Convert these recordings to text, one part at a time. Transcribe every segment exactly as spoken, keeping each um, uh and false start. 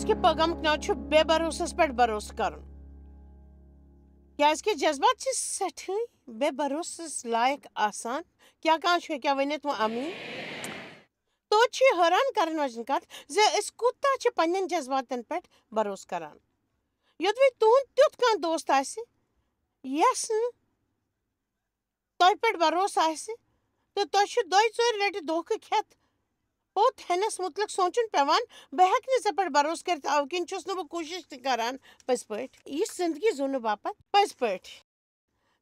کہِ پیغامُک ناو چھُ بے بھروسس پٮ۪ٹھ بھروسہٕ کرُن۔ کیازِ کہِ جذبات چھِ سٮ۪ٹھٕے بے بھروسس لایق آسان۔ کیٛاہ کانٛہہ چھُ ہیٚکیٛاہ ؤنِتھ وۄنۍ آمیٖن؟ توتہِ چھُ یہِ حٲران کرن واجیٚنۍ کتھ زِ أسۍ کوٗتاہ چھِ پننٮ۪ن جذباتن پٮ۪ٹھ بھروسہٕ کران۔ یوٚدوَے تُہُنٛد تیُتھ کانٛہہ دوست آسہِ، یس نہٕ تۄہہِ پٮ۪ٹھ بھروسہٕ آسہِ، تہٕ تۄہہِ چھُ دۄیہِ ژورِ لٹہِ دھوکہٕ کھٮ۪تھ پوٚت ہٮ۪نس مُتعلق سونٛچُن پٮ۪وان، بہٕ ہٮ۪کہٕ نہٕ ژےٚ پٮ۪ٹھ بھروسہٕ کٔرِتھ، اَوٕ کِنۍ چھُس نہٕ بہٕ کوٗشِش تہِ کران پٔزۍ پٲٹھۍ یہِ زندگی زُونہٕ باپتھ پٔزۍ پٲٹھۍ۔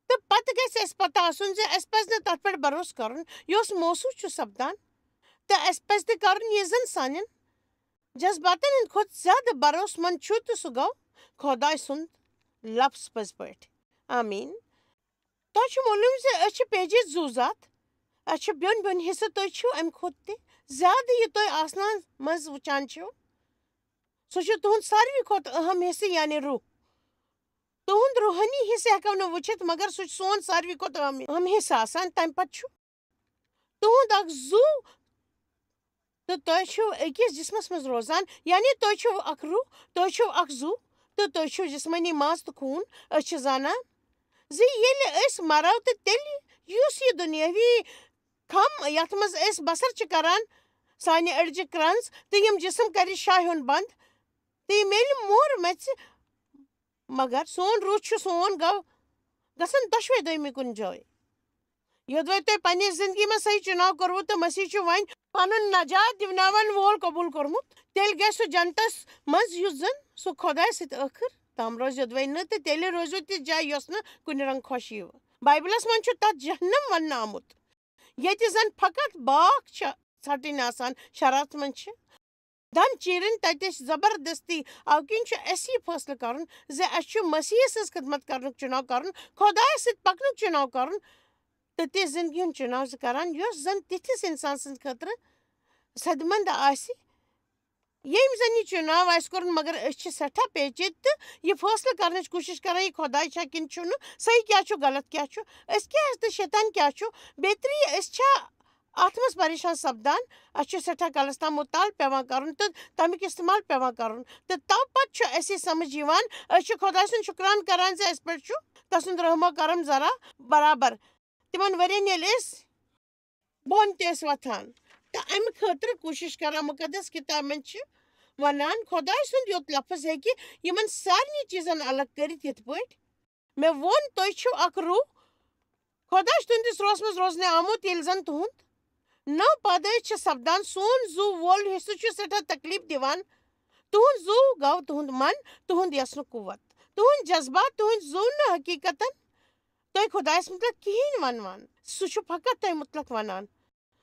تہٕ پتہٕ گژھِ اَسہِ پتہ آسُن زِ اَسہِ پَزِ نہٕ تَتھ پٮ۪ٹھ بھروسہٕ کرُن، یہِ اوس محسوٗس چھُ سپدان، تہٕ اَسہِ پَزِ تہِ کرُن یہِ زن سانٮ۪ن جذباتن ہٕنٛدِ کھۄتہٕ زیادٕ بھروسہٕ مند چھُ، تہٕ سُہ گوٚو خۄداے سُنٛد لفظ پٔزۍ پٲٹھۍ۔ آمیٖن۔ تۄہہِ چھُ معلوٗم زِ أسۍ چھِ پیچیدٕ زُو زاتھ۔ اَسہِ چھُ بیوٚن بیوٚن حصہٕ، تُہۍ چھِو اَمہِ کھۄتہٕ تہِ زیادٕ یہِ تُہۍ آسنَس منٛز وٕچھان چھِو۔ سُہ چھُ تُہُنٛد ساروی کھۄتہٕ اہم حصہٕ، یعنی روح۔ تُہُنٛد روحٲنی حصہٕ ہٮ۪کو نہٕ وٕچھِتھ، مگر سُہ چھُ سون ساروی کھۄتہٕ اہم، اہم حصہٕ آسان۔ تَمہِ پَتہٕ چھُ تُہُنٛد اکھ زُو، تہٕ تُہۍ چھِو أکِس جسمس منٛز روزان، یعنی تُہۍ چھِو اکھ روح، تُہۍ چھِو اکھ زُو، تہٕ تُہۍ چھِو جسمٲنی ماز تہٕ خوٗن۔ أسۍ چھِ زانان زِ ییٚلہِ أسۍ مرو، تہٕ تیٚلہِ یُس یہِ دُنیٲوی خم، یتھ منٛز أسۍ بسر چھِ کران، سانہِ أڈجہِ کرٛنٛز تہٕ یِم جسم کرِ شاہہِ ہُنٛد بنٛد، تہٕ یہِ میلہِ مور مژِ، مگر سون روح چھُ سون گو گژھان دۄشوے دوٚیمہِ کُنہِ جایہِ۔ یوٚدوَے تۄہہِ پننہِ زندگی منٛز صحیح چُناو کوٚروٕ تہٕ مسیح چھُ وۄنۍ پنُن نجات دِوناون وول قبول کوٚرمُت، تیٚلہِ گژھِ سُہ جنتس منٛز، یُس زن سُہ خۄداے سۭتۍ ٲخٕر تام روزِ۔ یوٚدوَے نہٕ، تہٕ تیٚلہِ روزِو تِژھ جاے، یۄس نہٕ کُنہِ رنٛگہٕ خۄش یِیہِ۔ بایبلس منٛز چھُ تتھ جہنم وننہٕ آمُت، ییٚتہِ زن فقط باکھ چھِ ژھٹٕنۍ آسان، شرارت منٛز چھِ دم چیرٕنۍ، تتہِ چھِ زبردستی۔ او کِنۍ چھُ اَسہِ یہِ فٲصلہٕ کرُن زِ اَسہِ چھُ مسیحس سٕنٛز خدمت کرنُک چُناو کرُن، خۄدایس سۭتۍ پکنُک چُناو کرُن، تہٕ تِژھ زندگی ہُنٛد چُناو زِ کران، یۄس زن تِتھِس انسان سٕنٛدِ خٲطرٕ صحت مند آسہِ، ییٚمۍ زن یہِ چُناو آسہِ کوٚرمُت۔ مگر أسۍ چھِ سٮ۪ٹھاہ پیچیدٕ تہٕ یہِ فٲصلہٕ کرنٕچ کوٗشش کران، یہِ خۄداے چھا کِنہٕ چھُنہٕ، صحیح کیٛاہ چھُ، غلط کیٛاہ چھُ، أسۍ کیٛاہ تہٕ شیطان کیٛاہ چھُ، بیترِ أسۍ چھا اتھ منٛز پریشان سپدان۔ اَسہِ چھُ سٮ۪ٹھاہ کالس تام مُطالعہٕ پٮ۪وان کرُن تہٕ تمیُک استعمال پٮ۪وان کرُن، تہٕ تو پتہٕ چھُ اَسہِ یہِ سمجھ یِوان، أسۍ چھِ خۄداے سُنٛد شُکران کران زِ اَسہِ پٮ۪ٹھ چھُ تسُنٛد رحم و کرم ذرا برابر۔ تِمن ؤرین ییٚلہِ أسۍ بۄن تہِ ٲسۍ وۄتھان، تہٕ امہِ خٲطرٕ کوٗشش کران۔ مُقدس کِتابہِ منٛز چھِ ونان، خۄداے سُنٛد یوت لفظ ہیٚکہِ یِمن سارنٕے چیٖزن الگ کٔرِتھ، یِتھ پٲٹھۍ مےٚ ووٚن، تُہۍ چھِو اکھ روح۔ خۄداے چھُ تُہنٛدِس روحس منٛز روزنہِ آمُت، ییٚلہِ زن تُہُنٛد نٔو پیدٲیش چھِ سپدان۔ سون زُو وول حصہٕ چھُ سٮ۪ٹھاہ تکلیف دِوان۔ تُہُنٛد زُو گوٚو تُہُنٛد من، تُہُنٛد یژنُک قوت، تُہُنٛد جذبات، تُہُنٛد زُو نہٕ حقیقتن تۄہہِ خۄدایس مُتعلق کِہیٖنۍ ونوان۔ سُہ چھُ فقط تۄہہِ مُتعلق ونان۔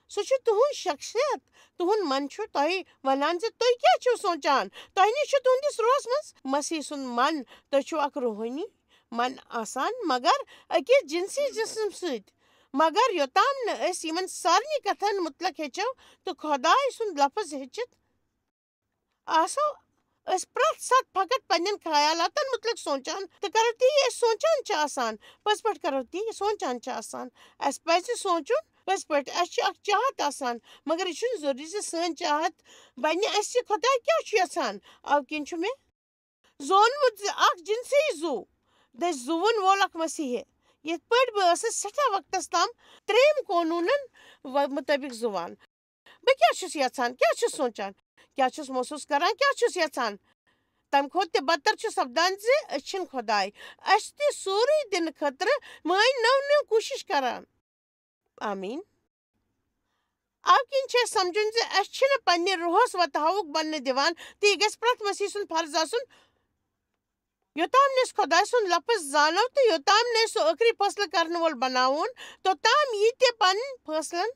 سُہ چھُ تُہُنٛد شخصیت، تُہُنٛد من چھُ تۄہہِ ونان زِ تُہۍ کیٛاہ چھِو سونٛچان۔ تۄہہِ نِش چھُ تُہنٛدِس روحس منٛز مسیح سُنٛد من۔ تُہۍ چھِو اکھ روحٲنی من آسان، مگر أکِس جنسی جسم سۭتۍ۔ مگر یوٚتام نہٕ أسۍ یِمن سارنٕے کتھن مُتعلق ہیٚچھو تہٕ خۄداے سُنٛد لفظ ہیٚچھِتھ آسو، أسۍ پرٛٮ۪تھ ساتہٕ فقط پننٮ۪ن خیالاتن مُتعلق سونٛچان تہٕ کرو تی، یہِ أسۍ سونٛچان چھِ آسان، پٔزۍ پٲٹھۍ کرو تی، یہِ سونٛچان چھِ آسان۔ اَسہِ پزِ سونٛچُن پٔزۍ پٲٹھۍ۔ اَسہِ چھِ اکھ چاہت آسان، مگر یہِ چھُنہٕ ضروٗری زِ سٲنۍ چاہت بنہِ اَسہِ، خۄداے کیٛاہ چھُ یژھان۔ اَوٕ کِنۍ چھُ مےٚ زونمُت زِ اکھ جنسی زُو دٔسۍ زُوُن وول اکھ مسیحی، یِتھ پٲٹھۍ بہٕ ٲسٕس سٮ۪ٹھاہ وقتس تام ترٛیٚیِم قونوٗنن و-، مُطٲبِق زُوان۔ بہٕ کیٛاہ چھُس یژھان، کیٛاہ چھُس سونٛچان، کیٛاہ چھُس محسوٗس کران، کیٛاہ چھُس یژھان، تَمہِ کھۄتہٕ تہِ بدتر چھُ سپدان زِ أسۍ چھِنہٕ خۄداے۔ اَسہِ تہِ سورُے دِنہٕ خٲطرٕ مٲنۍ نٔو نٔو کوٗشِش کران۔ آمیٖن۔ اَوٕ کِنۍ چھُ اَسہِ سمجھُن زِ اَسہِ چھِنہٕ پننہِ روحس وۄتہٕ ہاوُک بننہٕ دِوان، تہٕ یہِ گژھِ پرٛٮ۪تھ مسیح سُنٛد فرض آسُن۔ یوٚتام نہٕ أسۍ خۄداے سُنٛد لفظ زانو تہٕ یوٚتام نہٕ أسۍ سُہ ٲخری فٲصلہٕ کرن وول بناوون، توٚتام یہِ تہِ پنٕنۍ فٲصلن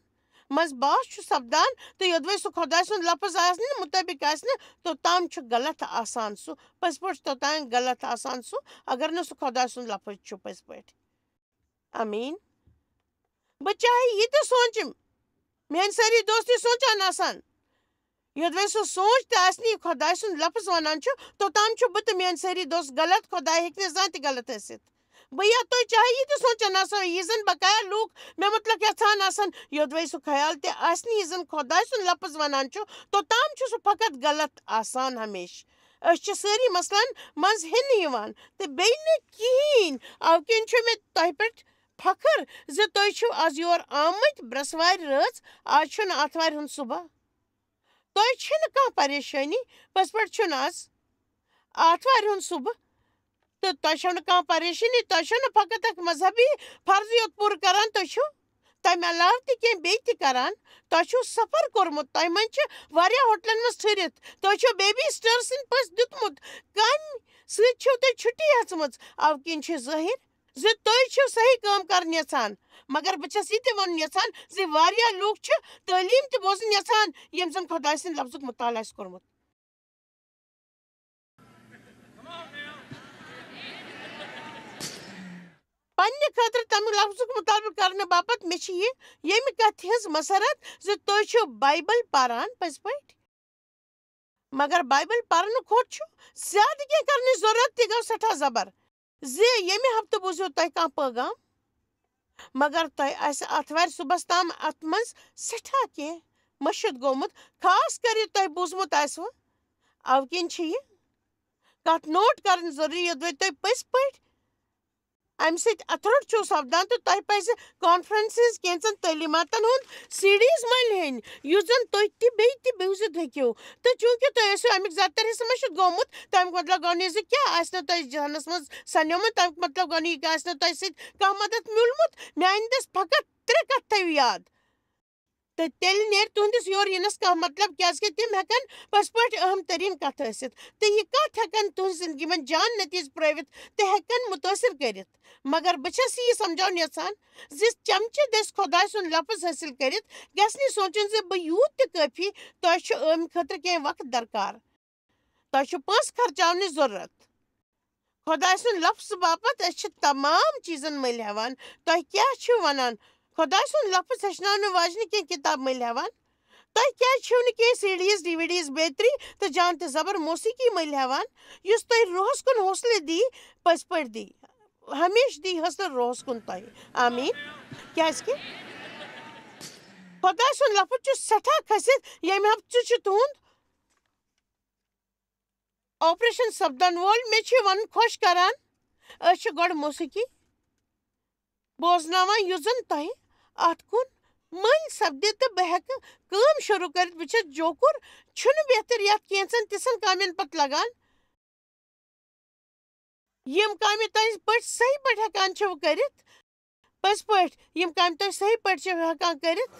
منٛز باس چھُ سپدان، تہٕ یوٚدوَے سُہ خۄداے سُنٛد لفظ آسہِ نہٕ مُطٲبِق آسہِ نہٕ، توٚتام چھُ غلط آسان سُہ۔ پٔزۍ پٲٹھۍ توٚتام غلط آسان سُہ، اگر نہٕ سُہ خۄداے سُنٛد لفظ چھُ پٔزۍ پٲٹھۍ۔ آمیٖن۔ بہٕ چاہے یہِ تہِ سونٛچِم، میٲنۍ سٲری دوست یہِ سونٛچان آسان۔ یوٚدوَے سُہ سونٛچ تہِ آسہِ نہٕ، یہِ خۄداے سُنٛد لفظ وَنان چھُ، توٚتام چھُ بہٕ تہٕ میٲنۍ سٲری دوست غلط۔ خۄداے ہیٚکہِ نہٕ زانٛہہ تہِ غلط ٲسِتھ۔ بہٕ یا تُہۍ چاہے یہِ تہِ سونٛچان آسو، یہِ زن بقایا لوٗکھ مےٚ مُتعلق یژھان آسن، یوٚدوَے سُہ خیال تہِ آسہِ نہٕ، یہِ زن خۄداے سُنٛد لفظ وَنان چھُ، توٚتام چھُ سُہ فقط غلط آسان ہمیشہٕ۔ أسۍ چھِ سٲری مثلاً منٛز ہٮ۪نہٕ یِوان تہٕ بیٚیہِ نہٕ کِہیٖنۍ۔ اَوٕ کِنۍ چھُ مےٚ تۄہہِ پٮ۪ٹھ فخر زِ تُہۍ چھِو آز یور آمٕتۍ برٛٮ۪سوارِ رٲژ۔ آز چھُنہٕ آتھوارِ ہُنٛد صُبح۔ تۄہہِ چھِنہٕ کانٛہہ پریشٲنی، پٔزۍ پٲٹھۍ چھُنہٕ آز آتھوارِ ہُنٛد صُبح۔ تہٕ تۄہہِ چھَو نہٕ کانٛہہ پریشٲنی، تۄہہِ چھَو نہٕ فقط اَکھ مذہبی فرض یوت پوٗرٕ کران، تُہۍ چھِو تَمہِ علاوٕ تہِ کینٛہہ بیٚیہِ تہِ کران۔ تۄہہِ چھُو سفر کوٚرمُت، تۄہہِ منٛز چھِ واریاہ ہوٹلَن منٛز ٹھٔہرِتھ، تُہۍ چھِو بیبی سٹرس سٕنٛدۍ پٲٹھۍ دیُتمُت، کامہِ سۭتۍ چھِو تۄہہِ چھُٹی ہٮ۪ژمٕژ۔ اَوٕ کِنۍ چھِ ظٲہِر زِ تُہۍ چھِو صحیح کٲم کرٕنۍ یژھان، مگر بہٕ چھَس یہِ تہِ وَنُن یژھان زِ واریاہ لوٗکھ چھِ تعلیٖم تہِ بوزٕنۍ یژھان، ییٚمۍ زَن خۄداے سٕنٛدِ لفظُک مُطالعہٕ آسہِ کوٚرمُت۔ پننہِ خٲطرٕ تَمہِ لفظُک مُطالبہٕ کرنہٕ باپتھ مےٚ چھِ یہِ ییٚمہِ کتھِ ہٕنٛز مسرت زِ تُہۍ چھِو بایبل پران پٔزۍ پٲٹھۍ، مگر بایبل پرنہٕ کھۄتہٕ چھُ زیادٕ کینٛہہ کرنٕچ ضروٗرت، تہِ گوٚو سٮ۪ٹھاہ زبر زِ ییٚمہِ ہفتہٕ بوٗزِو تۄہہِ کانٛہہ پٲغام، مگر تۄہہِ آسہِ آتھوارِ صُبحس تام اتھ منٛز سٮ۪ٹھاہ کینٛہہ مٔشِتھ گوٚمُت، خاص کر یہِ تۄہہِ بوٗزمُت آسِوٕ۔ اَوٕ کِنۍ چھِ یہِ کتھ نوٹ کرٕنۍ ضروٗری، یوٚدوَے تۄہہِ پٔزۍ پٲٹھۍ امہِ سۭتۍ اَتھٕ روٚٹ چھُو سپدان تہٕ تۄہہِ پَزِ کانفرنسز کینٛژن تعلیٖماتن ہُنٛد سیڈیز مٔلۍ ہیٚنۍ، یُس زن تُہۍ تہِ بیٚیہِ تہِ بوٗزِتھ ہیٚکِو۔ تہٕ چوٗنٛکہِ تُہۍ ٲسِو اَمیُک زیادٕ تر حصہٕ مٔشِتھ گوٚمُت، تَمیُک مطلب گوٚو نہٕ یہِ زِ کیٛاہ آسہِ نہٕ تۄہہِ ذہنس منٛز سَنیومُت، تَمیُک مطلب گوٚو نہٕ یہِ کہِ آسہِ نہٕ تۄہہِ سۭتۍ کانٛہہ مدد میوٗلمُت۔ میٛانہِ دٔسۍ فقط ترٛےٚ کتھٕ تھٲیِو یاد۔ تہٕ تیٚلہِ نیرِ تُہنٛدِس یور یِنَس کانٛہہ مطلب، کیٛازِکہِ تِم ہٮ۪کَن پٔزۍ پٲٹھۍ اہم تریٖن کتھٕ ٲسِتھ۔ تہٕ یہِ کتھ ہٮ۪کَن تُہنٛزِ زندگی منٛز جان نتیٖجہٕ پرٲوِتھ تہٕ ہٮ۪کَن مُتٲثر کٔرِتھ۔ مگر بہٕ چھَس یہِ سمجھاوُن یژھان زِ چمچہٕ دٔسۍ خۄداے سُنٛد لفظ حٲصِل کٔرِتھ گژھِ نہٕ یہِ سونٛچُن زِ بہٕ یوٗت تہِ کٲفی، تۄہہِ چھُ اَمہِ خٲطرٕ کینٛہہ وقت درکار۔ تۄہہِ چھُ پونٛسہٕ خرچاونٕچ ضروٗرت۔ خۄداے سُنٛد لفظ باپتھ أسۍ چھِ تمام چیٖزن مٔلۍ ہٮ۪وان۔ تۄہہِ کیٛاہ چھِو ونان؟ خۄداے سُنٛد لفظ ہیٚچھناونہٕ واجنہِ کینٛہہ کِتاب مٔلۍ ہٮ۪وان؟ تۄہہِ کیٛازِ چھِو نہٕ کینٛہہ سیڈیز، ڈی وی ڈیز، بیترِ تہٕ جان تہٕ زبر موسیقی مٔلۍ ہٮ۪وان، یُس تۄہہِ روحس کُن حوصلہٕ دی، پٔزۍ پٲٹھۍ دی؟ ہمیشہٕ دی حوصلہٕ روحس کُن تۄہہِ۔ آمیٖن۔ کیٛازِکہِ خۄداے سُنٛد لفظ چھُ سٮ۪ٹھاہ کھٔسِتھ، ییٚمہِ ہفتہٕ چھُ تُہُنٛد آپریشن سپدن وول۔ مےٚ چھُ یہِ ونُن خۄش کران، أسۍ چھِ گۄڈٕ موسیقی بوزناوان، یُس زن تۄہہِ اتھ کُن مٔلۍ سپدِ تہٕ بہٕ ہٮ۪کہٕ کٲم شروع کٔرِتھ۔ بہٕ چھَس جوکُر، چھُنہٕ بہتر یتھ کینٛژن تِژھن کامٮ۪ن پتہٕ لگان، یِم کامہِ تۄہہِ پٲٹھۍ صحیح پٲٹھۍ ہٮ۪کان چھِو کٔرِتھ، پٔزۍ پٲٹھۍ یِم کامہِ تۄہہِ صحیح پٲٹھۍ چھِو ہٮ۪کان کٔرِتھ۔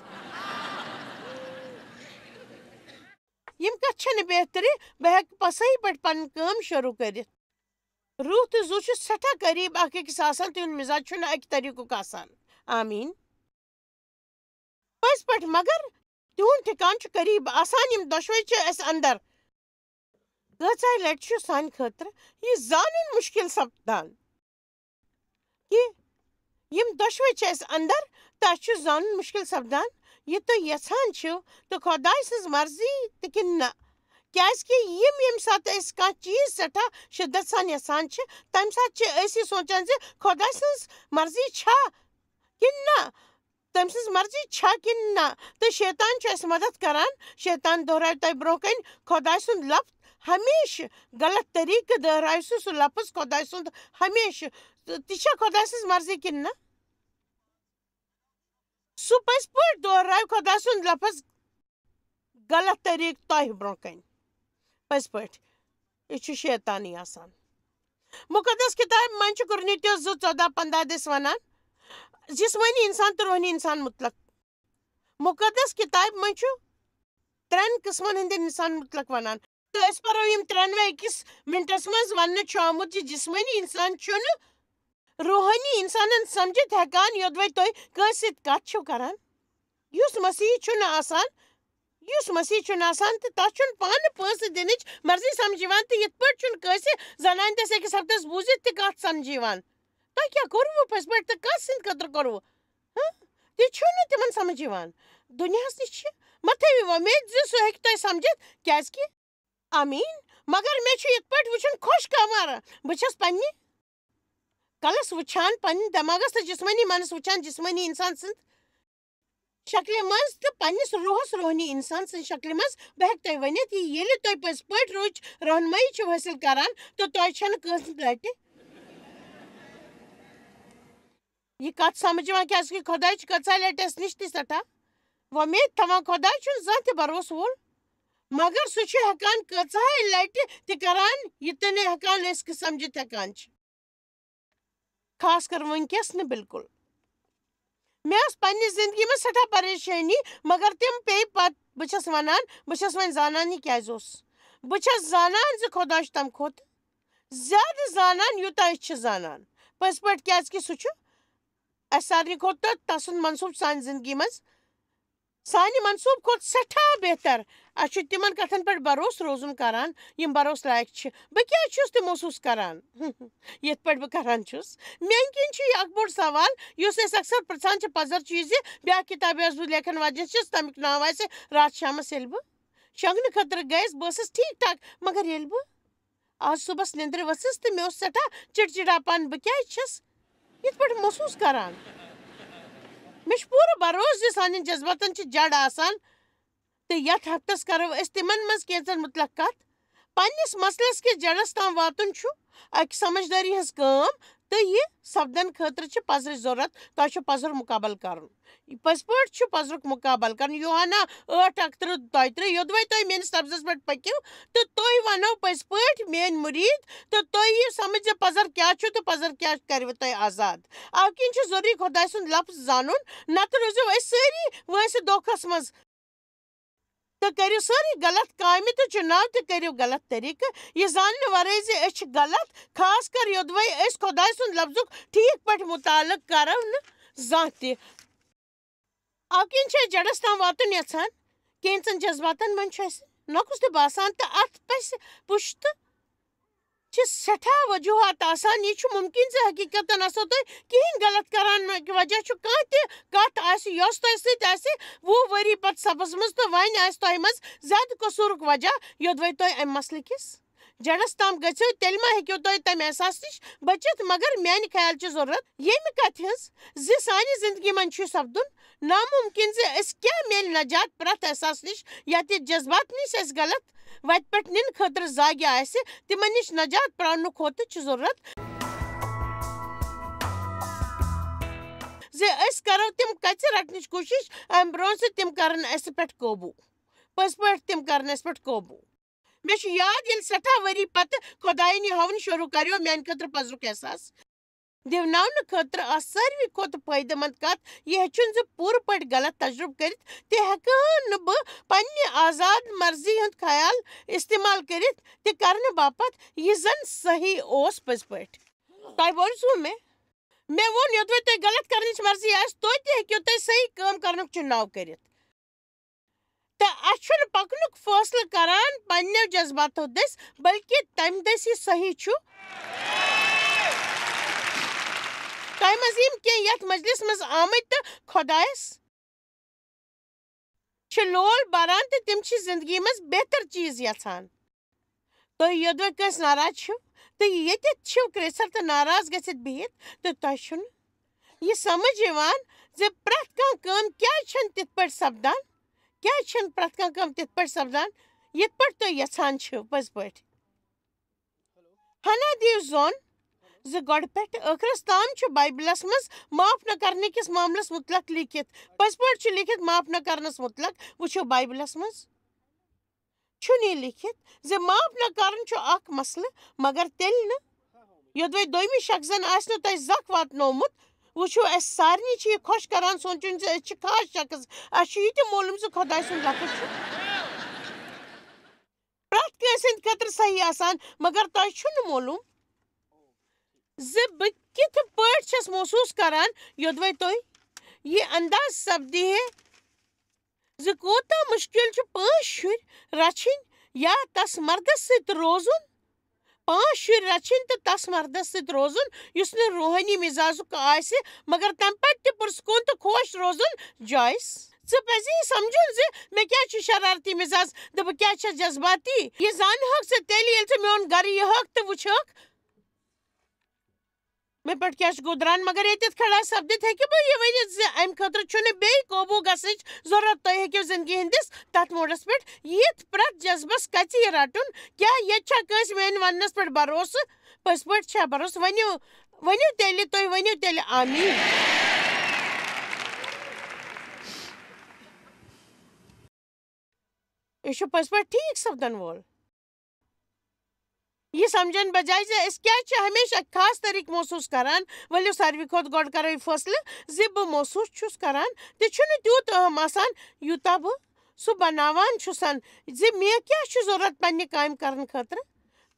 یِم کتھ چھنہٕ بہتری، بہٕ ہٮ۪کہٕ پتہٕ صحیح پٲٹھۍ پنٕنۍ کٲم شروع کٔرِتھ۔ روح تہٕ زُو چھِ سٮ۪ٹھاہ قریب اکھ أکِس آسان، تِہُنٛد مزاج چھُنہٕ اکہِ طریقُک آسان۔ آمیٖن۔ پٔزۍ پٲٹھۍ، مگر تِہُنٛد ٹھِکان چھُ قریب آسان، یِم دۄشوے چھِ اَسہِ اندر۔ کۭژاہ لٹہِ چھُ سانہِ خٲطرٕ یہِ زانُن مُشکِل سپدان کہِ یِم دۄشوے چھِ اَسہِ اندر، تہٕ اَسہِ چھُ زانُن مُشکِل سپدان یہِ تُہۍ یژھان چھِو تہٕ خۄداے سٕنٛز مرضی تہِ کِنہٕ نہ۔ کیازِ کہِ یِم، ییٚمہِ ساتہٕ أسۍ کانٛہہ چیٖز سٮ۪ٹھاہ شدت سان یژھان چھِ، تَمہِ ساتہٕ چھِ أسۍ یہِ سونٛچان زِ خۄداے سٕنٛز مرضی چھا کِنہٕ نہ، تٔمۍ سٕنٛز مرضی چھا کِنہٕ نہ۔ تہٕ شیطان چھُ اَسہِ مدد کران۔ شیطان دۄہراوِ تۄہہِ برونٛہہ کنہِ خۄداے سُنٛد لفظ ہمیشہٕ، غلط طریٖقہٕ دۄہراوِ سُہ سُہ لفظ خۄداے سُنٛد ہمیشہٕ۔ تہٕ تہِ چھا خۄداے سٕنٛز مرضی کِنہٕ نہ؟ سُہ پٔزۍ پٲٹھۍ دۄہراوِ خۄداے سُنٛد لفظ غلط طریٖقہٕ تۄہہِ برونٛہہ کنہِ۔ پٔزۍ پٲٹھۍ، یہِ چھُ شیطانٕے آسان۔ مُقدس کِتابہِ منٛز چھُ کُرنِتیوس زٕ ژۄداہ پنٛداہ دٔسۍ ونان، جسمٲنی انسان تہٕ روحٲنی انسان مُتلق۔ مُقدس کِتابہِ منٛز چھُ ترٛٮ۪ن قٕسمن ہٕنٛدٮ۪ن انسان مُتلق ونان۔ تہٕ أسۍ پرو یِم ترٛٮ۪نوے أکِس منٹس منٛز۔ وننہٕ چھُ آمُت زِ جسمٲنی انسان چھُنہٕ روحٲنی انسانن سمجھِتھ ہٮ۪کان، یوٚدوَے تُہۍ کٲنٛسہِ سۭتۍ کتھ چھِو کران۔ یُس مسیحی چھُنہٕ آسان، یُس مسیحی چھُنہٕ آسان تہٕ تَس چھُنہٕ پانہٕ پونٛسہٕ دِنٕچ مرضی سمجھ یِوان تہٕ یِتھ پٲٹھۍ چھُنہٕ کٲنٛسہِ زنانہِ دٔسۍ أکِس ہفتس بوٗزِتھ تہِ کَتھ سمجھ یِوان۔ تۄہہِ کیٛاہ کوٚروٕ پٔزۍ پٲٹھۍ تہٕ کَس سٕنٛدِ خٲطرٕ کوٚروٕ؟ ہہ؟ تہِ چھُنہٕ تِمن سمجھ یِوان۔ دُنیاہس نِش چھِ مہ تھٲوِو وۄمید زِ سُہ ہیٚکہِ تۄہہِ سمجھِتھ، کیٛازِکہِ آمیٖن۔ مگر مےٚ چھُ یِتھ پٲٹھۍ وٕچھُن خۄش کمر۔ بہٕ چھَس پننہِ کلس وٕچھان، پننہِ دٮ۪ماغس تہٕ جسمٲنی منس وٕچھان، جسمٲنی انسان سٕنٛد شکلہِ منٛز تہٕ پننِس روحس روحٲنی انسان سٕنٛزِ شکلہِ منٛز۔ بہٕ ہیٚکہٕ تۄہہِ ؤنِتھ، یہِ ییٚلہِ تُہۍ پٔزۍ پٲٹھۍ روحٕچ رہنمٲیی چھِو حٲصِل کران، تہٕ تۄہہِ چھَنہٕ کٲنٛسہِ لٹہِ یہِ کتھ سمجھ یِوان، کیازِ کہِ خۄداے چھُ کۭژاہ لٹہِ اَسہِ نِش تہِ سٮ۪ٹھاہ وۄمید تھاوان۔ خۄداے چھُنہٕ زانٛہہ تہِ بھروسہٕ وول، مگر سُہ چھُ ہٮ۪کان کۭژاہے لٹہِ تہِ کران، یہِ تہِ نہٕ ہٮ۪کان أسۍ کہِ سمجھِتھ ہٮ۪کان چھِ۔ خاص کر وٕنکیٚس نہٕ بالکل۔ مےٚ ٲس پننہِ زندگی منٛز سٮ۪ٹھاہ پریشٲنی، مگر تِم پیٚیہِ پتہٕ۔ بہٕ چھَس وَنان، بہٕ چھَس وۄنۍ زانان یہِ کیٛازِ اوس۔ بہٕ چھَس زانان زِ خۄدا چھُ تَمہِ کھۄتہٕ زیادٕ زانان، یوٗتاہ أسۍ چھِ زانان۔ پٔزۍ پٲٹھۍ، کیٛازِ کہِ سُہ چھُ اَسہِ سارنٕے کھۄتہٕ تہٕ تَسُنٛد منصوٗبہٕ سانہِ زندگی منٛز سانہِ منصوٗبہٕ کھۄتہٕ سٮ۪ٹھاہ بہتر۔ اَسہِ چھُ تِمن کتھن پٮ۪ٹھ بھروسہٕ روزُن کران، یِم بھروسہٕ لایق چھِ۔ بہٕ کیٛازِ چھُس تہِ محسوٗس کران، یِتھ پٲٹھۍ بہٕ کران چھُس؟ میٛانہِ کِنۍ چھُ یہِ اکھ بوٚڑ سوال، یُس أسۍ اکثر پرژھان چھِ۔ پزر چھُ یہِ زِ بیٛاکھ کِتاب یۄس بہٕ لیکھن واجٮ۪ن چھَس، تَمیُک ناو آسہِ راتھ شامس ییٚلہِ بہٕ شۄنٛگنہٕ خٲطرٕ گٔیَس، بہٕ ٲسٕس ٹھیٖک ٹھاک، مگر ییٚلہِ بہٕ آز صُبحس نیٚنٛدرِ ؤژھٕس تہٕ مےٚ اوس سٮ۪ٹھاہ چِڑچِڑاپن۔ بہٕ کیٛازِ چھَس یِتھ پٲٹھۍ محسوٗس کران؟ مےٚ چھُ پوٗرٕ بھروسہٕ زِ سانٮ۪ن جذباتن چھِ جڑ آسان، تہٕ یتھ ہفتس کرو أسۍ تِمن منٛز کینٛژن مُتعلق کتھ۔ پننِس مسلس کِس جڑس تام واتُن چھُ اکہِ سمجھدٲری ہٕنٛز کٲم، تہٕ یہِ سپدن خٲطرٕ چھِ پزرٕچ ضرورت۔ تۄہہِ چھُ پزر مُقابل کرُن۔ پٔزۍ پٲٹھۍ چھُ پزرُک مُقابل کرُن۔ یوحنا ٲٹھ اکترٕہ دۄیہِ ترٕٛہ، یوٚدوَے تُہۍ میٲنِس سبزس پٮ۪ٹھ پٔکِو، تہٕ تُہۍ ونو پٔزۍ پٲٹھۍ میٲنۍ مُریٖد، تہٕ تُہۍ یِیِو سمجھ زِ پزر کیٛاہ چھُ تہٕ پزر کیٛاہ کرِ تۄہہِ آزاد۔ اَوٕ کِنۍ چھُ ضروٗری خۄداے سُنٛد لفظ زانُن، نتہٕ روٗزِو أسۍ سٲری وٲنٛسہِ دھوکھس منٛز۔ تہٕ کٔرِو سٲری غلط کامہِ تہٕ چُناو تہِ کٔرِو غلط طریٖقہٕ، یہِ زاننہٕ ورٲے زِ أسۍ چھِ غلط، خاص کر یوٚدوَے أسۍ خۄداے سُنٛد لفظُک ٹھیٖک پٲٹھۍ مُطالعہٕ کرو نہٕ زانٛہہ تہِ۔ اَوٕ کِنۍ چھِ أسۍ جڑس تام واتُن یژھان۔ کینٛژن جذباتن منٛز چھُ اَسہِ نۄقُص تہِ باسان تہٕ اَتھ پَزِ پُشتہٕ چھِ سٮ۪ٹھاہ وجوہات آسان۔ یہِ چھُ مُمکِن زِ حقیٖقتن آسو تُہۍ کِہیٖنۍ غلط کران، نہ کہِ وجہ چھُ کانٛہہ تہِ کتھ آسہِ، یۄس تۄہہِ سۭتۍ آسہِ وُہ ؤری پتہٕ سپٕزمٕژ، تہٕ وۄنۍ آسہِ تۄہہِ منٛز زیادٕ قصوٗرُک وجہ، یوٚدوَے تۄہہِ امہِ مسلہٕ کِس جڑس تام گٔژھِو، تیٚلہِ ما ہیٚکِو تُہۍ تمہِ احساس نِش بٔچِتھ؟ مگر میانہِ خیال چھِ ضروٗرت ییٚمہِ کتھِ ہٕنٛز زِ سانہِ زندگی منٛز چھُ سپدُن نامُمکِن زِ أسۍ کیٛاہ میلہِ نجات پرٛٮ۪تھ احساس نِش، یتھ یہِ جذبات نِش اَسہِ غلط وتہِ پٮ۪ٹھ نِنہٕ خٲطرٕ زاگہِ آسہِ، تِمن نِش نجات پراونہٕ کھۄتہٕ چھُ ضروٗرت زِ أسۍ کرو تِم کژِ رٹنٕچ کوٗشش، امہِ برونٛہہ زِ تِم کرن اسہِ پٮ۪ٹھ قوبوٗ۔ پٔزۍ پٲٹھۍ تِم کرن اسہِ پٮ۪ٹھ قوبوٗ۔ مےٚ چھُ یاد، ییٚلہِ سٮ۪ٹھاہ ؤری پتہٕ خۄدایَن یہِ ہاوُن شروٗع کریو، میانہِ خٲطرٕ پزرُک احساس دِوناونہٕ خٲطرٕ آسہٕ ساروی کھۄتہٕ فٲیدٕ مند کتھ یہِ ہیٚچھُن زِ پوٗرٕ پٲٹھۍ غلط تجربہٕ کٔرِتھ تہِ ہیٚکہٕ ہا نہٕ بہٕ پننہِ آزاد مرضی ہُنٛد خیال استعمال کٔرِتھ تہِ کرنہٕ باپتھ یہِ زن صحیح اوس پٔزۍ پٲٹھۍ۔ تۄہہِ بوٗزوٕ مےٚ؟ مےٚ ووٚن، یوٚدوَے تۄہہِ غلط کرنٕچ مرضی آسہِ، توتہِ ہیٚکِو تُہۍ صحیح کٲم کرنُک چُناو کٔرِتھ۔ تہٕ اَسہِ چھُنہٕ پَکنُک فٲصلہٕ کران پننیو جذباتو دٔسۍ، بلکہِ تَمہِ دٔسۍ یہِ صحیح چھُ۔ تۄہہِ منٛز یِم کینٛہہ یَتھ مجلس منٛز آمٕتۍ تہٕ خۄدایَس چھِ لول بَران تہٕ تِم چھِ زندگی منٛز بہتر چیٖز یَژھان۔ تُہۍ یوٚدوَے کٲنٛسہِ ناراض چھِو تہٕ ییٚتٮ۪تھ چھِو کرٛیژھر تہٕ ناراض گٔژھِتھ بِہِتھ، تہٕ تۄہہِ چھُنہٕ یہِ سمجھ یِوان زِ پرٛٮ۪تھ کانٛہہ کٲم کیٛازِ چھَنہٕ تِتھ پٲٹھۍ سپدان، کیٛازِ چھَنہٕ پرٛٮ۪تھ کانٛہہ کٲم تِتھ پٲٹھۍ سپدان، یِتھ پٲٹھۍ تُہۍ یژھان چھِو پٔزۍ پٲٹھۍ۔ ہنا دِیِو زون زِ گۄڈٕ پٮ۪ٹھ ٲخرس تام چھُ بائبلس منٛز معاف نہ کرنہٕ کِس معاملس مُتعلق لیٖکھِتھ۔ پٔزۍ پٲٹھۍ چھُ لیٖکھِتھ معاف نہ کرنس مُتعلق۔ وٕچھِو بائبلس منٛز۔ چھُنہٕ یہِ لیٖکھِتھ زِ معاف نہ کرُن چھُ اکھ مسلہٕ، مگر تیٚلہِ نہٕ یوٚدوَے دوٚیمِس شخص زَن آسہِ نہٕ تۄہہِ زکھ واتنومُت۔ وٕچھِو، اَسہِ سارنٕے چھُ یہِ خۄش کران سونٛچُن زِ أسۍ چھِ خاص شخص۔ اَسہِ چھُ یہِ تہِ معلوٗم زِ خۄداے سُنٛد لفظ چھُ پرٛٮ۪تھ کٲنٛسہِ ہٕنٛدِ خٲطرٕ صحیح آسان، مگر تۄہہِ چھُنہٕ معلوٗم زِ بہٕ کِتھ پٲٹھۍ چھَس محسوٗس کران، یوٚدوَے تۄہہِ یہِ انداز سپدِ ہے زِ کوٗتاہ مُشکِل چھُ پانٛژھ شُرۍ رچھِنۍ یا تس مردس سۭتۍ روزُن، پانٛژھ شُرۍ رچھِنۍ تہٕ تس مردس سۭتۍ روزُن، یُس نہٕ روحٲنی مزازُک آسہِ، مگر تمہِ پتہٕ تہِ پُرسکوٗن تہٕ خۄش روزُن جایز۔ ژٕ پزی سمجھُن زِ مےٚ کیٛازِ چھُ شرارتی مزاز تہٕ بہٕ کیٛازِ چھَس جذباتی۔ یہِ زانہٕ ہٲکھ ژٕ تیٚلہِ، ییٚلہِ ژٕ میون گرٕ یِہٲکھ تہٕ وٕچھہٲکھ۔ مےٚ پٮ۪ٹھ کیٛاہ چھُ گُدران، مگر ییٚتٮ۪تھ کھڑا سپدِتھ ہیٚکہِ بہٕ یہِ ؤنِتھ زِ اَمہِ خٲطرٕ چھُنہٕ بیٚیہِ قوبوٗ گژھنٕچ ضروٗرت۔ تۄہہِ ہیٚکِو زِندگی ہٕنٛدِس تَتھ موڈَس پٮ۪ٹھ یِتھ پرٛٮ۪تھ جذبَس کَژِ یہِ رَٹُن۔ کیٛاہ ییٚتہِ چھا کٲنٛسہِ میٛانہِ وَننَس پٮ۪ٹھ بھروسہٕ؟ پٔزۍ پٲٹھۍ چھا بھروسہٕ؟ ؤنِو، ؤنِو تیٚلہِ، تُہۍ ؤنِو تیٚلہِ آمیٖن۔ یہِ چھُ پٔزۍ پٲٹھۍ ٹھیٖک سپدن وول۔ یہِ سمجھن بجایہِ زِ أسۍ کیٛازِ چھِ ہمیشہِ اکھ خاص طریٖقہٕ محسوٗس کران، ؤلِو ساروی کھۄتہٕ گۄڈٕ کرو یہِ فٲصلہٕ زِ بہٕ محسوٗس چھُس کران تہِ چھُنہٕ تیوٗت اہم آسان، یوٗتاہ بہٕ سُہ بناوان چھُسن زِ مےٚ کیٛاہ چھُ ضروٗرت پننہِ کامہِ کرنہٕ خٲطرٕ۔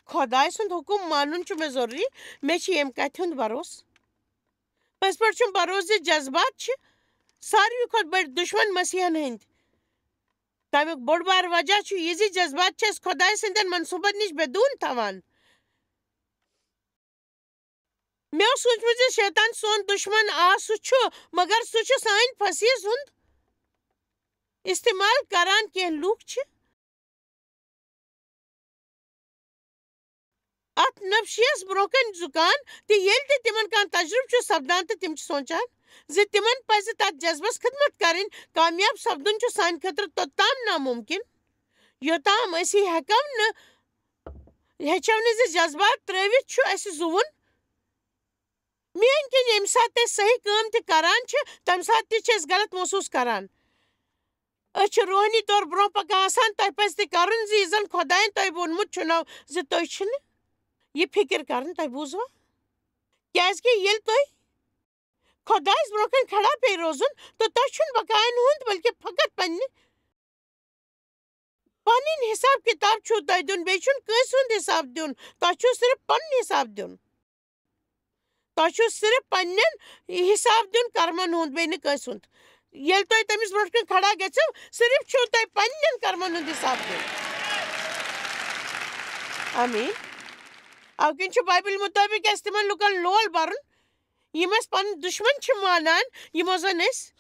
خۄداے سُنٛد حُکُم مانُن چھُ مےٚ ضروٗری، مےٚ چھُ ییٚمہِ کتھِ ہُنٛد بھروسہٕ۔ پٔزۍ پٲٹھۍ چھُم بھروسہٕ زِ جذبات چھِ ساروی کھۄتہٕ بٔڑۍ دُشمن مسیحن ہٕنٛدۍ۔ تَمیُک بوٚڑ بار وجہ چھُ یہِ زِ جذبات چھِ أسۍ خۄداے سٕنٛدٮ۪ن منصوٗبن نِش بے دوٗن تھاوان۔ مےٚ اوس سوٗنٛچمُت زِ شیطان سون دُشمن آ سُہ چھُ، مگر سُہ چھُ سانہِ فصیٖح ہُنٛد استعمال کران۔ کینٛہہ لوٗکھ چھِ اتھ نفشیس برونٛہہ کنہِ زُکان تہٕ ییٚلہِ تہِ تِمن کانٛہہ تجربہٕ چھُ سپدان تہٕ تِم چھِ سونٛچان زِ تِمن پزِ تتھ جذبس خدمت کرٕنۍ۔ کامیاب سپدُن چھُ سانہِ خٲطرٕ توٚتام ناممکن، یوٚتام أسۍ یہِ ہٮ۪کو نہٕ، ہیٚچھو نہٕ زِ جذبات ترٲوِتھ چھُ اسہِ زُوُن۔ میٲنۍ کِنۍ ییٚمہِ ساتہٕ أسۍ صحیح کٲم تہِ کران چھِ، تمہِ ساتہٕ تہِ چھِ أسۍ غلط محسوٗس کران۔ أسۍ چھِ روحٲنی طور برونٛہہ پکان آسان۔ تۄہہِ پزِ تہِ کرُن زِ یہِ زن خۄداین تۄہہِ ووٚنمُت چھُنو زِ تُہۍ چھِنہٕ یہِ فکر کرٕنۍ۔ تۄہہِ بوٗزوا؟ کیازِ کہِ ییٚلہِ تُہۍ خۄدایس برونٛہہ کنہِ کھڑا پیٚیہِ روزُن، تہٕ تۄہہِ چھُنہٕ بقاین ہُنٛد، بلکہِ فقط پننہِ، پنٕنۍ حساب کتاب چھُو تۄہہِ دیُن، بیٚیہِ چھُنہٕ کٲنٛسہِ ہُنٛد حساب دیُن۔ تۄہہِ چھُو صرف پنُن حساب دیُن۔ تۄہہِ چھُو صرف پننٮ۪ن حساب دیُن کرمن ہُنٛد، بیٚیہِ نہٕ کٲنٛسہِ ہُنٛد۔ ییٚلہِ تُہۍ تٔمِس برونٛٹھ کَنہِ کھڑا گٔژھِو، صرف چھُو تۄہہِ پننٮ۪ن کرمن ہُنٛد حساب دیُن۔ آمیٖن۔ اَوٕ کِنۍ چھُ بایبلہِ مُطٲبِق اَسہِ تِمن لُکن لول بَرُن، یِم اَسہِ پنٕنۍ دُشمن چھِ مانان، یِمو زن اَسہِ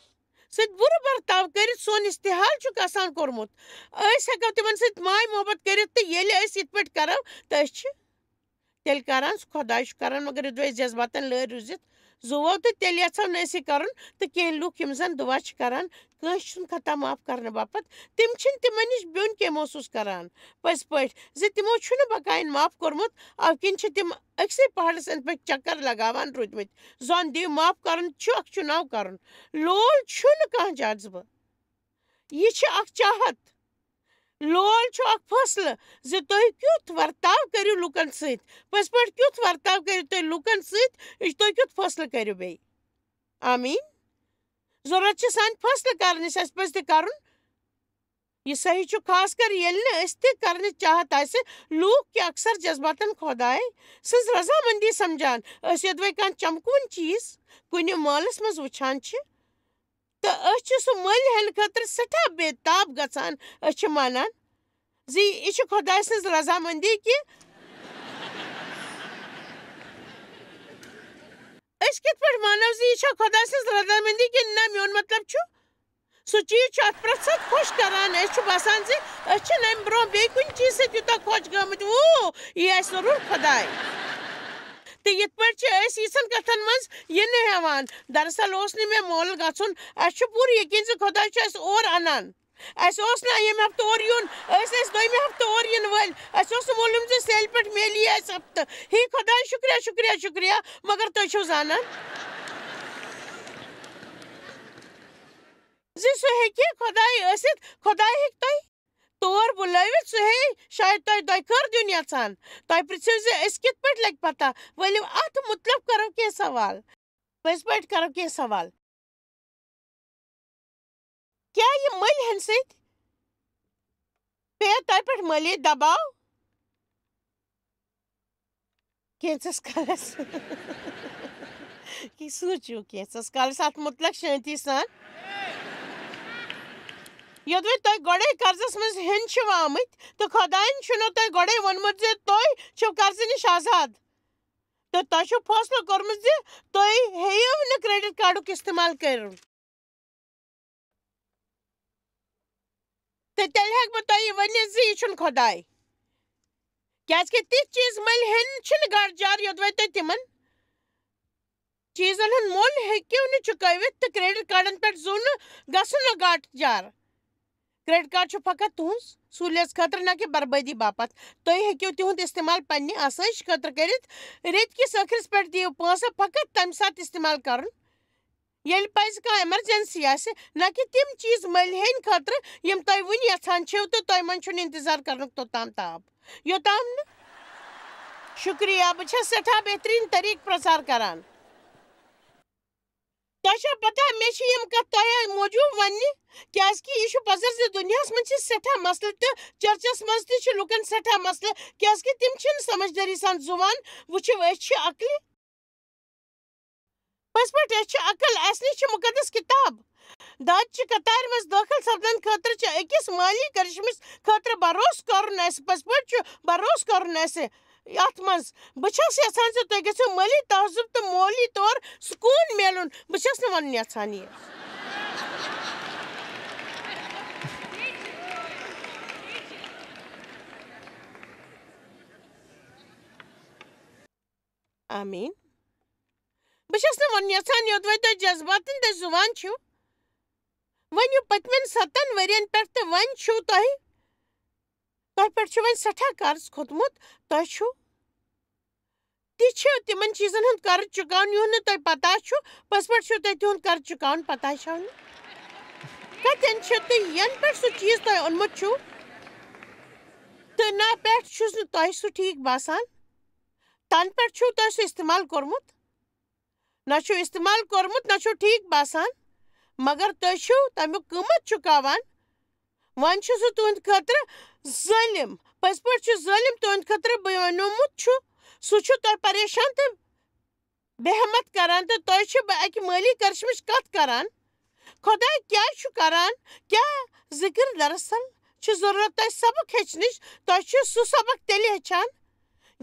سۭتۍ بُرٕ برتاو کٔرِتھ سون استحال چھُکھ آسان کوٚرمُت۔ أسۍ ہٮ۪کو تِمن سۭتۍ ماے محبت کٔرِتھ، تہٕ ییٚلہِ أسۍ یِتھ پٲٹھۍ کرو، تہٕ أسۍ چھِ تیٚلہِ کران، سُہ خۄداے چھُ کران، مگر یوٚدوَے أسۍ جذباتن لٲرۍ روٗزِتھ زُوو، تہٕ تیٚلہِ یژھو نہٕ أسۍ یہِ کرُن۔ تہٕ کینٛہہ لُکھ یِم زن دُعا چھِ کران کٲنٛسہِ ہُنٛد خطا معاف کرنہٕ باپتھ، تِم چھِنہٕ تِمن نِش بیوٚن کینٛہہ محسوٗس کران۔ پٔزۍ پٲٹھۍ زِ تِمو چھُنہٕ بقاین معاف کوٚرمُت، اَوٕ کِنۍ چھِ تِم أکسٕے پہاڑس أنٛدۍ پٔکۍ چکر لگاوان روٗدۍمٕتۍ۔ زن دِیِو معاف کرُن چھُ، اکھ چھُ نو کرُن۔ لول چھُنہٕ کانٛہہ جذبہٕ۔ یہِ چھِ اکھ چاہت۔ لول چھُ اکھ فٲصلہٕ زِ تُہۍ کیُتھ ورتاو کٔرِو لوٗکن سۭتۍ۔ پٔزۍ پٲٹھۍ کیُتھ ورتاو کٔرِو تُہۍ لوٗکن سۭتۍ، یہِ چھُ تُہۍ کیُتھ فٲصلہٕ کٔرِو بیٚیہِ۔ آمیٖن۔ ضروٗرت چھِ سانہِ فٲصلہٕ کرنٕچ، اَسہِ پَزِ تہِ کرُن۔ یہِ صحیح چھُ خاص کر ییٚلہِ نہٕ أسۍ تہِ کرنٕچ چاہت آسہِ۔ لوٗکھ کہِ اکثر جذباتن خۄداے سٕنٛز رضامندی سمجھان۔ أسۍ یوٚدوَے کانٛہہ چمکوُن چیٖز کُنہِ مٲلَس منٛز وٕچھان چھِ، تہٕ أسۍ چھِ سُہ مٔلۍ ہٮ۪نہٕ خٲطرٕ سٮ۪ٹھاہ بے تاب گژھان۔ أسۍ چھِ مانان زِ یہِ چھِ خۄداے سٕنٛز رضامندی کہِ أسۍ کِتھ پٲٹھۍ مانو زِ یہِ چھا خۄداے سٕنٛز رضامندی کِنہٕ نہ؟ میون مطلب چھُ، سُہ چیٖز چھُ اَتھ پرٛٮ۪تھ ساتہٕ خۄش کران۔ اَسہِ چھُ باسان زِ أسۍ چھِنہٕ اَمہِ برٛونٛہہ بیٚیہِ کُنہِ چیٖزٕ سۭتۍ یوٗتاہ خۄش گٔمٕتۍ۔ وو، یہِ آسہِ ضروٗر خۄداے۔ تہٕ یِتھ پٲٹھۍ چھِ أسۍ یِژھن کتھن منٛز یِنہٕ ہٮ۪وان۔ دراصل اوس نہٕ مےٚ مۄل گژھُن۔ اَسہِ چھُ پوٗرٕ یقیٖن زِ خۄداے چھُ اَسہِ اور اَنان۔ اَسہِ اوس نہٕ ییٚمہِ ہفتہٕ اور یُن، أسۍ ٲسۍ دوٚیمہِ ہفتہٕ اور یِنہٕ وٲلۍ۔ اَسہِ اوس نہٕ معلوٗم زِ سیلہِ پٮ۪ٹھ میلی اَسہِ ہفتہٕ۔ ہے خۄداے، شُکریہ، شُکریہ، شُکریہ، مگر تُہۍ چھِو زانان زِ سُہ ہیٚکہِ خۄداے ٲسِتھ، خۄداے ہیٚکہِ تۄہہِ تور بُلٲوِتھ، سُہ ہیٚیہِ شاید تۄہہِ دۄیہِ خٲر دیُن یَژھان۔ تۄہہِ پرٛژھِو زِ أسۍ کِتھ پٲٹھۍ لَگہِ پَتہ؟ ؤلِو اَتھ مُتلق کَرو کینٛہہ سوال۔ پٔزۍ پٲٹھۍ کَرو کینٛہہ سوال۔ کیٛاہ یہِ مٔلۍ ہٮ۪نہٕ سۭتۍ پیٚیہِ تۄہہِ پٮ۪ٹھ مٲلی دباو؟ کینٛژس کالس۔ کینٛہہ سوٗنٛچِو کینٛژس کالس اتھ مُتلق شٲنتی سان۔ یوٚدوَے تۄہہِ گۄڈے قرضس منٛز ہیٚنۍ چھِو آمٕتۍ تہٕ خۄدایَن چھُنو تۄہہِ گۄڈے ووٚنمُت زِ تُہۍ چھِو قرضہٕ نِش آزاد، تہٕ تۄہہِ چھُو فٲصلہٕ کوٚرمُت زِ تُہۍ ہیٚیِو نہٕ credit cardُک استعمال کٔرِو۔ تہٕ تیٚلہِ ہٮ۪کہٕ بہٕ تۄہہِ یہِ ؤنِتھ زِ یہِ چھُنہٕ خۄداے۔ کیٛازِکہِ تِتھۍ چیٖز مٔلۍ ہیٚنۍ چھِنہٕ گاڈٕ جار، یوٚدوَے تۄہہِ تِمن چیزن ہُنٛد مۄل ہیٚکِو نہٕ چُکٲوِتھ تہٕ کریڈٹ کارڈن پٮ۪ٹھ زُو نہٕ گژھُن نہٕ گاٹہٕ جار۔ کریڈٹ کارڈ چھُ فقط تُہنٛز سہوٗلیژ خٲطرٕ، نہ کہِ بربٲدی باپتھ۔ تُہۍ ہیٚکِو تِہُنٛد استعمال پننہِ آسٲیش خٲطرٕ کٔرِتھ۔ رٮ۪تہٕ کِس ٲخرس پٮ۪ٹھ دِیِو پونٛسہٕ فقط تمہِ ساتہٕ استعمال کرُن، ییٚلہِ پزِ کانٛہہ ایمرجنسی آسہِ، نہ کہِ تِم چیز مٔلۍ ہیٚنۍ خٲطرٕ، یِم تُہۍ وُنہِ یژھان چھِو تہٕ تۄہہِ منٛز چھُنہٕ انتظار کرنُک توٚتام تاب۔ یوٚتام نہٕ۔ شُکریہ، بہٕ چھَس سٮ۪ٹھاہ بہتریٖن طریٖقہٕ پرٛچار کران۔ تۄہہِ چھا پتہ، مےٚ چھِ یِم کتھ تۄہہِ موٗجوٗب وننہِ، کیازِ کہِ یہِ چھُ پزر زِ دُنیاہس منٛز چھِ سٮ۪ٹھاہ مسلہٕ تہٕ چرچس منٛز تہِ چھِ لُکن سٮ۪ٹھاہ مسلہٕ، کیازِ کہِ تِم چھِنہٕ سمجھدٲری سان زُوان۔ وٕچھِو، أسۍ چھِ عقلہِ۔ پٔزۍ پٲٹھۍ، أسۍ چھِ عقل، اَسہِ نِش چھِ مُقدس کِتاب۔ دادِ چہِ قطارِ منٛز دٲخل سپدن خٲطرٕ چھِ أکِس مٲلی کرشمس خٲطرٕ بھروسہٕ کرُن اَسہِ، پٔزۍ پٲٹھۍ چھُ بھروسہٕ کرُن اَسہِ یَتھ منٛز۔ بہٕ چھَس یژھان زِ تُہۍ گٔژھِو مٲلی تہذیٖب تہٕ مٲلی طور سکوٗن میلُن۔ بہٕ چھَس نہٕ وَنُن یژھان یہِ۔ آمیٖن۔ بہٕ چھَس نہٕ وَنُن یَژھان، یوٚدوَے تۄہہِ جذباتَن دٔسۍ زُوان چھِو، وۄنۍ یہِ پٔتمٮ۪ن سَتَن ؤرِین پٮ۪ٹھ تہٕ وۄنۍ چھُو تۄہہِ، تۄہہِ پٮ۪ٹھ چھُ وۄنۍ سٮ۪ٹھاہ قرض کھوٚتمُت، تۄہہِ چھُو، تہِ چھِ تِمَن چیٖزَن ہُنٛد قرض چُکاوُن، یُہُنٛد نہٕ تۄہہِ پَتہ چھُ، پٔزۍ پٲٹھۍ چھُو تۄہہِ تِہُنٛد قرض چُکاوُن پَتہ چھَو نہٕ۔ کَتٮ۪ن چھُ تہٕ یَنہٕ پٮ۪ٹھ سُہ چیٖز تۄہہِ اوٚنمُت چھُو، تہٕ نہ پٮ۪ٹھ چھُس نہٕ تۄہہِ سُہ ٹھیٖک باسان، تَنہٕ پٮ۪ٹھ چھُو تۄہہِ سُہ استعمال کوٚرمُت۔ نہ چھُو استعمال کوٚرمُت، نہ چھُو ٹھیٖک باسان، مگر تُہۍ چھِو تَمیُک قۭمَتھ چُکاوان۔ وۄنۍ چھُ سُہ تُہنٛدِ خٲطرٕ ظٲلِم، پٔزۍ پٲٹھۍ چھُ ظٲلِم تُہنٛدِ خٲطرٕ بنیومُت چھُ۔ سُہ چھُ تۄہہِ پریشان تہٕ بے ہمت کران، تہٕ تۄہہِ چھِ بہٕ اَکہِ مٲلی کرشمٕچ کتھ کران۔ خۄداے کیٛاہ چھُ کران؟ کیٛاہ ذِکر؟ دراصل چھُ ضروٗرت تۄہہِ سبق ہیٚچھنٕچ۔ تۄہہِ چھُ سُہ سبق تیٚلہِ ہیٚچھان،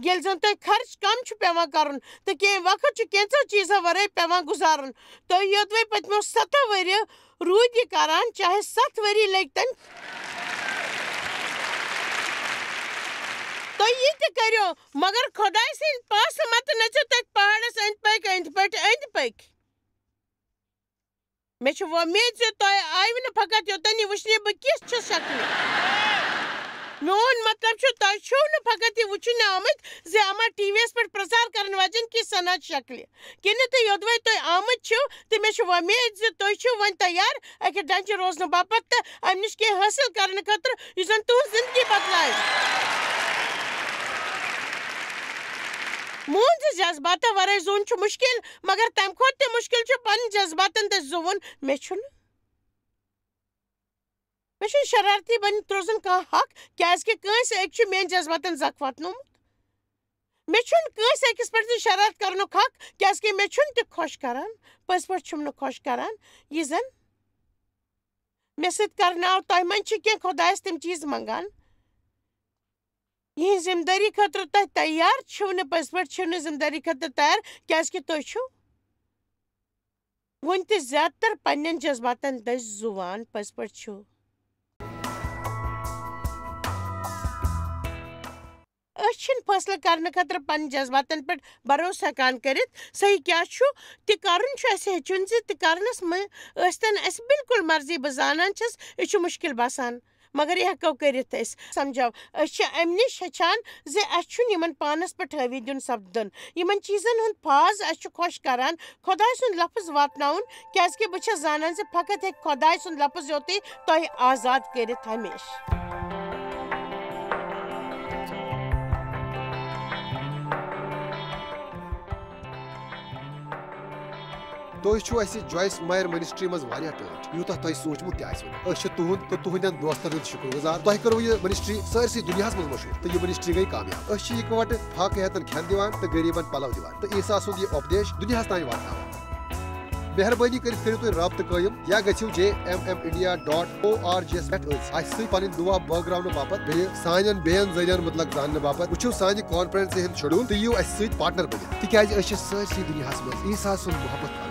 ییٚلہِ زن تۄہہِ خرچ کم چھُ پٮ۪وان کرُن تہٕ کینٛہہ وقت چھُ کینٛژو چیٖزو ورٲے پٮ۪وان گُزارُن۔ تۄہہِ یوٚدوَے پٔتمیو ستو ؤرِیو روٗدۍ یہِ کران، چاہے ستھ ؤری لٔگۍ تن۔ تُہۍ یہِ تہِ کٔرِو، مگر خۄداے سٕنٛدۍ پاسہٕ مت نٔژِو تٔتھۍ پہاڑس أنٛدۍ پٔکۍ، أنٛدۍ پٔکۍ، أنٛدۍ پٔکۍ۔ مےٚ چھِ وۄمید زِ تۄہہِ آیوٕ نہٕ فقط یوٚتن یہِ وٕچھنہِ بہٕ کِژھ چھَس شکلہِ۔ میون مطلب چھُ، تۄہہِ چھِو نہٕ فقط یہِ وٕچھنہِ آمٕتۍ زِ اما ٹی وی یَس پٮ۪ٹھ پرچار کرن واجٮ۪ن کِژھ سناچ شکلہِ، کِنہٕ تہٕ یوٚدوَے تُہۍ آمٕتۍ چھِو، تہٕ مےٚ چھِ وۄمید زِ تُہۍ چھِو وۄنۍ تیار اَکہِ ڈنٛجہِ روزنہٕ باپتھ تہٕ اَمہِ نِش کینٛہہ حٲصِل کرنہٕ خٲطرٕ، یُس زن تُہنٛز زندگی بدلایہِ۔ مون زِ جذباتو ورٲے زون چھُ مُشکِل، مگر تَمہِ کھۄتہٕ تہِ مُشکِل چھُ پنٕنۍ جذباتن دٔسۍ زُوُن۔ مےٚ چھُنہٕ، مےٚ چھُنہٕ شرارتی بٔنِتھ روزُن کانٛہہ حق، کیازِ کہِ کٲنٛسہِ أکۍ چھُ میٲنۍ جذباتن زکھ واتنومُت۔ مےٚ چھُنہٕ کٲنٛسہِ أکِس پٮ۪ٹھ تہِ شرارت کرنُک حق، کیازِ کہِ مےٚ چھُنہٕ تہِ خۄش کران، پٔزۍ پٲٹھۍ چھُم نہٕ خۄش کران۔ یہِ زن مےٚ سۭتۍ کرناو، تۄہہِ منٛز چھِ کینٛہہ خۄدایس تِم چیٖز منٛگان، یِہنٛز ذمہٕ دٲری خٲطرٕ تۄہہِ تیار چھِو نہٕ، پٔزۍ پٲٹھۍ چھِو نہٕ ذمہٕ دٲری خٲطرٕ تیار، کیازِ کہِ تُہۍ چھِو وُنہِ تہِ زیادٕ تر پننٮ۪ن جذباتن دٔسۍ زُوان۔ پٔزۍ پٲٹھۍ چھِو۔ أسۍ چھِنہٕ فٲصلہٕ کرنہٕ خٲطرٕ پننٮ۪ن جذباتن پٮ۪ٹھ بھروسہٕ ہٮ۪کان کٔرِتھ۔ صحیح کیٛاہ چھُ تہِ کرُن، چھُ اَسہِ ہیٚچھُن زِ تہِ کرنس منٛز ٲسۍتن اَسہِ بالکل مرضی۔ بہٕ زانان چھَس، یہِ چھُ مُشکِل باسان، مگر یہِ ہٮ۪کو کٔرِتھ أسۍ۔ سمجھو، أسۍ چھِ اَمہِ نِش ہیٚچھان زِ اَسہِ چھُنہٕ یِمن پانس پٮ۪ٹھ حٲوی دیُن سپدُن۔ یِمن چیٖزن ہُنٛد فاز اَسہِ چھُ خۄش کران، خۄداے سُنٛد لفظ واتناوُن، کیازِ کہِ بہٕ چھَس زانان زِ فقط ہیٚکہِ خۄداے سُنٛد لفظ یوتُے تۄہہِ آزاد کٔرِتھ ہمیشہٕ۔ تُہۍ چھِو اَسہِ جویس مایر منسٹری منٛز واریاہ ٹٲٹھۍ، یوٗتاہ تۄہہِ سوٗنٛچمُت تہِ آسِوٕ نہٕ۔ أسۍ چھِ تُہُنٛد تہٕ تُہٕنٛدٮ۪ن دوستن ہُنٛد شُکر گُزار۔ تۄہہِ کٔروٕ یہِ منسٹری سٲرسٕے دُنیاہَس منٛز مشہوٗر تہٕ یہِ منسٹری گٔے کامیاب۔ أسۍ چھِ یِکہٕ وٹہٕ فاقہٕ ہیتن کھٮ۪ن دِوان تہٕ غریٖبن پلو دِوان تہٕ عیسیٰ سُنٛد یہِ اُپدیش دُنیاہَس تام واتناوان۔ مہربٲنی کٔرِتھ کٔرِو تُہۍ رابطہٕ قٲیِم یا گٔژھِو J M M India dot O R G یَس پٮ۪ٹھ أتھۍ اَسہِ سۭتۍ پنٕنۍ دُعا بٲگراونہٕ باپتھ، بیٚیہِ سانٮ۪ن بیٚین ذٔریعن مُتلق زاننہٕ باپتھ۔ وٕچھِو سانہِ کانفرنسہِ ہُنٛد شیڈول تہٕ یِیِو اَسہِ سۭتۍ پارٹنر بٔنِتھ، تِکیازِ أسۍ چھِ سٲرسٕے دُنیاہَس منٛز عیسیٰ سُنٛد محبت